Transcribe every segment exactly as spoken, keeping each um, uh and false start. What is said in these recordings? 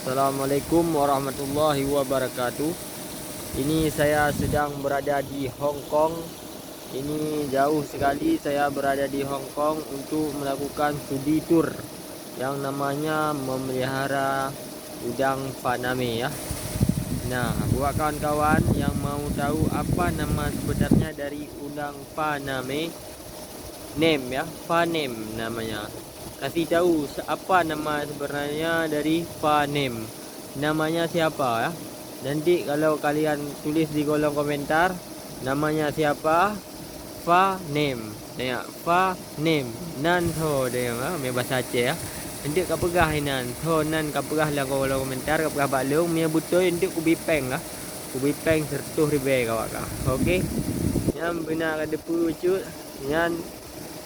Assalamualaikum warahmatullahi wabarakatuh. Ini saya sedang berada di Hong Kong. Ini jauh sekali saya berada di Hong Kong untuk melakukan studi tour yang namanya memelihara udang faname, ya. Nah, buat kawan-kawan yang mau tahu apa nama sebenarnya dari udang faname, nem, ya, fanem namanya. Kasih tahu se-, apa nama sebenarnya dari fanem. Namanya siapa, ya? Nanti kalau kalian tulis di kolom komentar, namanya siapa? Fanem. Tengok, fanem. Nan tho, tengok, ha, meubaca Aceh, ya. Nanti ka peugah inan. Tho nan ka peugah lam kolom komentar, ka peugah bak lôn, meunyo beutôi nanti kubi péng lah. Kubi péng seratus ribèe ka awak kah. Oke. Nyan beuna ka deupeu cut. Nyan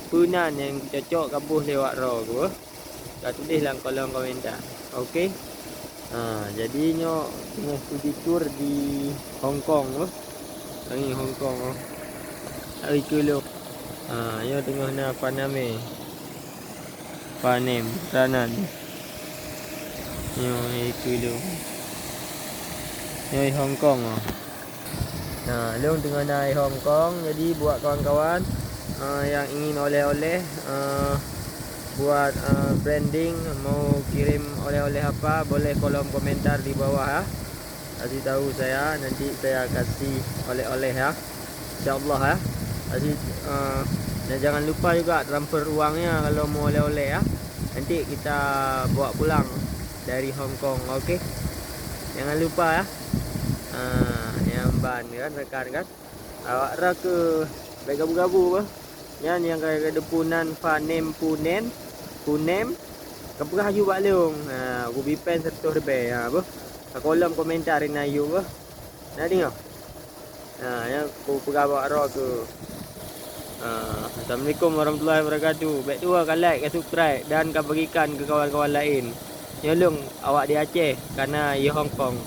peue nan nyang cocok ka boh lewat droe keuh. Ka tuléh lam kolom komentar. Oke. Ha, jadi nyoe teungoh studi tour di Hong Kong, oh. Nanggroe Hong Kong, oh. Hai keuh lôn. Ha, nyoe teungoh na faname. Fanem, ranan. Nyoe hai keuh lôn. Nyoe Hong Kong, oh. Nah, lôn teungoh na i Hong Kong, jadi buat kawan-kawan, eh, yang ingin oleh-oleh, eh, buat, eh, branding, mau kirim oleh-oleh apa, boleh kolom komentar di bawah, ya. Kasih tahu saya, nanti saya kasih oleh-oleh, ya. Insya Allah, ya. Kasih, eh, dan jangan lupa juga transfer uangnya kalau mau oleh-oleh, ya. Nanti kita bawa pulang dari Hong Kong, oke? Jangan lupa, ya. Ha, nyang ban kan, rakan kan. Awak droe keuh bèk gabu-gabu bah. Nyan nyang ka deupeu nan fanem punen, punem. Ka peugah aju bak lôn. Ha, kubi péng seratus ribèe. Ha, bah. Ka kolom komentar inan aju bah. Na deungö? Ha, nyang ku peugah bak droe keuh. Ha, Assalamualaikum warahmatullahi wabarakatuh. Bèk tuwo ka like, ka subscribe dan ka bagikan keu kawan-kawan laén. Nyoe lôn awak di Aceh, ka na i Hong Kong.